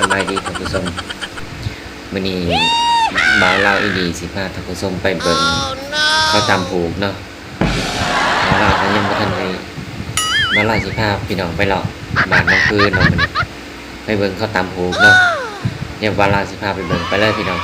ສະບາຍດີທ່ານຜູ້ຊົມ, ມື້ນີ້ບ່າວລາວອິນດີຊິພາທ່ານຜູ້ຊົມໄປເບິ່ງເຂົາຕຳຫູກເນາະ. ບ່າວລາວກໍຍັງບໍ່ທັນໄດ້ ບ່າວລາວຊິພາພີ່ນ້ອງໄປເລາະບ້ານໜອງຜືເນາະ, ມື້ນີ້ໄປເບິ່ງເຂົາຕຳຫູກເນາະ. ດຽວບ່າວລາວຊິພາໄປເບິ່ງ, ໄປເລີຍພີ່ນ້ອງ.